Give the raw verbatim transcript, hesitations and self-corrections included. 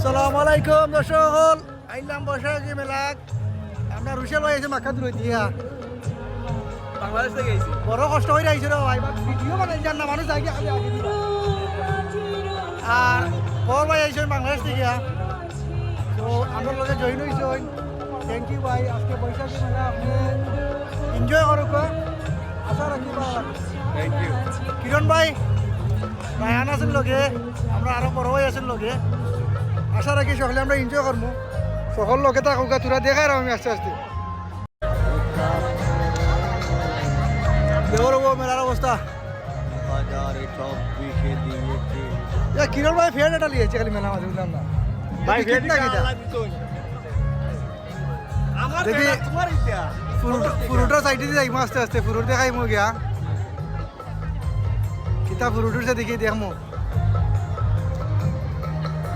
আসসালামু আলাইকুম দর্শক অকল, আইলাম বৈশাখী মেলাত। আমরা রুশেল ভাই আইছে মাক্কা দূর দিয়া। বাংলাদেশ থেকে আইছি। বড় কষ্ট করি আইছে রে ভাই, বাট ভিডিও বানাই যার না, মানুষ আগে আগে আগে দিবা। আর বড় ভাই আইছে বাংলাদেশ থেকে। তো আমরার লগে জয়েন অইছইন। থ্যাংক ইউ ভাই, আজকে বৈশাখী মেলা আপনি এনজয় করুক। আশা রাখি ভালো লাগবে। Thank you. কিরণ ভাই, রায়হান আছইন লগে, আমরার আরো বড় ভাই আছইন লগে। আশা রাখি সকলে আমরা এনজয় করমু। সকল লগে থাকউক্কা, তোরা দেখাই আমি আস্তে আস্তে। দেখো রে, ও মেলার অবস্থা। বাজারে সব বিকে দিয়েছে। ইয়া, কিরণ ভাই ফেয়ার এটা লিয়েছে খালি মেলা মাঝে, বুঝলাম না। ভাই, টিকিট না কিতা? আমার দেখি, বেটা, তোমার ইটা। ফুরুট, ফুরুটর সাইডে দিয়ে যাইমু আস্তে আস্তে, ফুরুট দেখাইমু গিয়া। কিতা ফুরুট উঠছে দেখি, দেখমু।